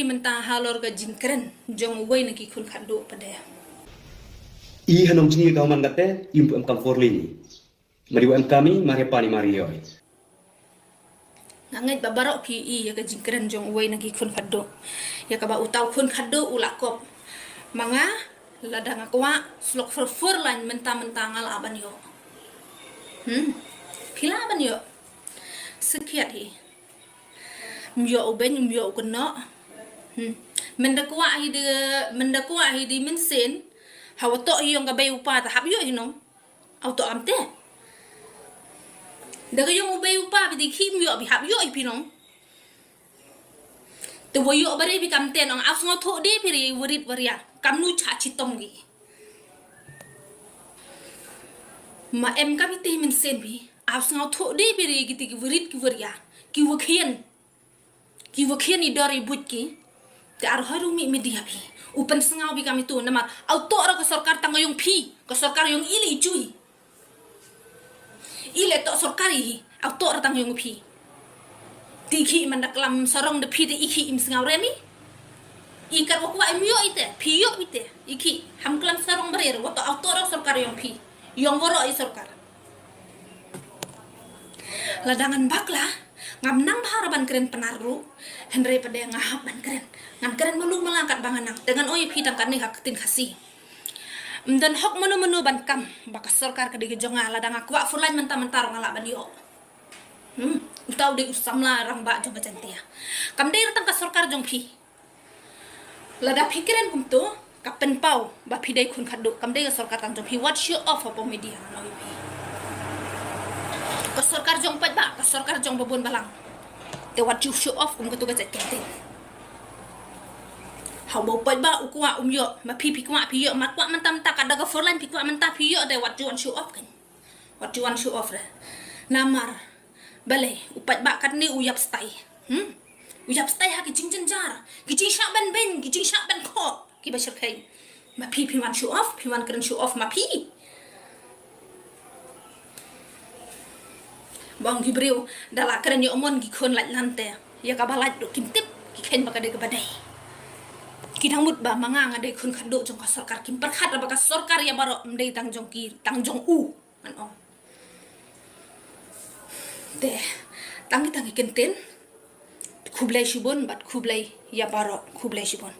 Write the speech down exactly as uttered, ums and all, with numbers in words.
Mynta halor ka jingkren jong uwei na ki khun khatduh pat de. I hanong jingïa ka man kate, im pu em kam for lini. Mari wa em kami, mari pani mari yoi. Nga ngeit ba baroh ki i ïa ka jingkren jong uwei na ki khun khatduh. Ïa kaba u tau khun khatduh u la kop. Ma nga, lada nga kwah, slok for for lain mynta mynta nga la ban ïoh. Hmm. Phi la ban ïoh. Sakhiat hi. Ym ïoh u beiñ, ym ïoh u kynnoh. Hmm. Mynda kwah hi de, mynda kwah hi de mynsiem. Hawa toh hi ïong ka bei u pa ta hap ïoh hi nong. Au toh am te. Da ka ïong u bei u pa bi di khim ïoh bi hap ïoh i phi nong. Te wa ïoh bare bi kam te nong au sngewthuh de phi re warit waria. Kam nu cha chitom gi. Ma em ka bi te mynsiem bi. Au sngewthuh de phi re ki te ki warit ki waria. Ki wa khian. Ki wa khian i dor i buit ki. Te ar hoi rung mi media phi. U pynsngew bi kam itu namar. Au toh ra ka sorkar tang ïong phi. Ka sorkar ïong i le i chui. I le toh sorkar i hi. Au toh ra tang ïong phi. Ti khi man da klam sarong da phi te i khi im sngew re mi. I kat wa kwah im ïoh i te. Phi ïoh i te. I khi ham klam sarong bare re. Wa toh au toh ra sorkar ïong phi. Ïong waroh i sorkar. Lada ngan bakla, ngam nang bha ra ban kren Pnar ruh, hynrei pat de nga hap ban kren. Ngan kren malu mala katba nga nang, te ngan ong ïa phi tang katne ha ktien Khasi. Ym don hok mano mano ban kam, ba ka sorkar ka dei ka jong nga, lada nga kwah furlain mynta mynta ruh nga lah ban ïoh. Hmm, uta u dei u samla rangbah jong ka Jaintia. Kam dei ra tang ka sorkar jong phi. Lada phi kren kumto, ka pynpaw ba phi dei khun khatduh, kam dei ka sorkar tang jong phi, wat show off hapoh media, ngan ong ïa phi. Ka sorkar jong paidbah, ka sorkar jong babun balang. Te wat ju show off kum katu ka jait kyntin. Hawa u paidbah u kwah um ïoh, ma phi phi kwah phi ïoh, ma kwah mynta mynta ka da ka four lane phi kwah mynta phi ïoh, te wat ju wan show off kan. Wat ju wan show off re. Namar balei u paidbah katne u ïap stai. Hmm? U ïap stai ha ki jingjynjar, ki jingshah ban beiñ, ki jingshah ban khoh, kiba shyrkhei. Ma phi phi wan show off, phi wan kren show off ma phi. Ba ong ki briew da la kren ïoh mon ki khun lait lante. Ïa kaba lait ruh kim tip, ki kheiñ ba ka dei kaba dei. Ki dang mut ba ma nga nga dei khun khatduh jong ka sorkar, kim pyrkhat ba ka sorkar ïa baroh ym dei tang jong ki, tang jong u. Ngan ong. Te tang ki tang ki kyntien. Khublei shibun bad khublei ïa baroh, khublei shibun.